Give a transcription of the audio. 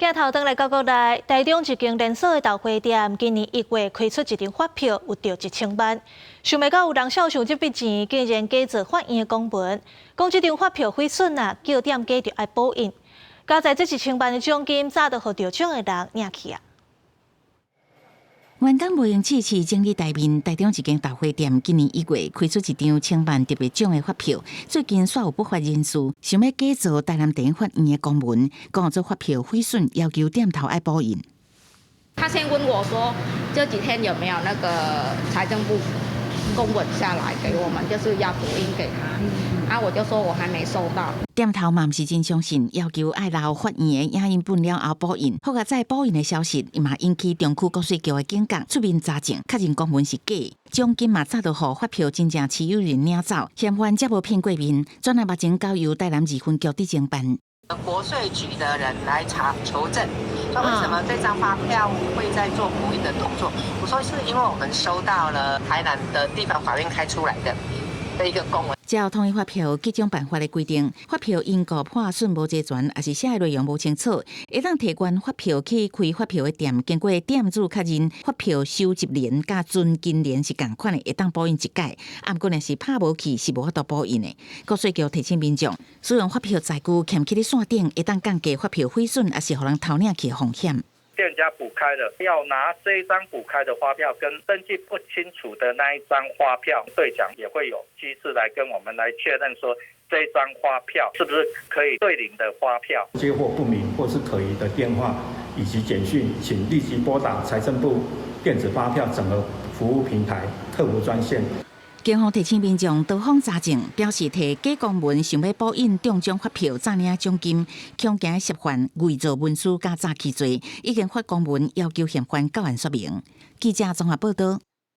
鏡頭轉來到國內，台中一間連鎖的豆花店，今年1月開出一張發票，有著一千萬。想袂到有人肖想這筆錢，竟然假造法院的公文，講這張發票毀損啊，叫店家著愛補印。佳哉這一千萬的獎金，早就予著獎的人領去啊！員工無閒試試整理台面，台中一間豆花店今年1月開出一張千萬特別獎的發票，最近煞有不法人士想欲假造台南地方法院的公文，講做發票毀損，要求店頭愛補印。他先問我說，這幾天有沒有那個財政部公文下來給我們，就是要補印給他。啊，我就說我還沒收到。店頭嘛毋是真相信，要求愛留法院的影印本了後補印。好佳哉補印的消息，嘛引起中區國稅局的警覺，出面查證，確認公文是假，獎金嘛早就予發票真正持有人領走，嫌犯才無騙過面，專案目前交由台南二分局佇偵辦。國稅局的人來查求證，說為什麼這張發票會在做補印的動作？我說是因為我們收到了台南的地方法院開出來的一個公文。照統一發票給獎辦法的規定，發票因故破損無齊全，抑是寫的內容無清楚，會當提原發票去開發票的店，經過店主確認發票收集聯佮存金聯是仝款的，會當補印一改。啊，毋過若是拍無去，是無法度補印的。國稅局提醒民眾，使用發票載具儉起佇線頂，會當降低發票毀損，抑是予人偷領去的風險。店家補開了，要拿這一張補開的發票跟登記不清楚的那一張發票對獎，也會有機制來跟我們來確認說，這張發票是不是可以對領的發票。接獲不明或是可疑的電話以及簡訊，請立即撥打財政部電子發票整合服務平台客服專線。警方提醒民眾多方查證，表示提假公文想欲補印中獎發票詐領獎金，恐驚涉犯偽造文書佮詐欺罪，已經發公文要求嫌犯到案說明。記者綜合報道。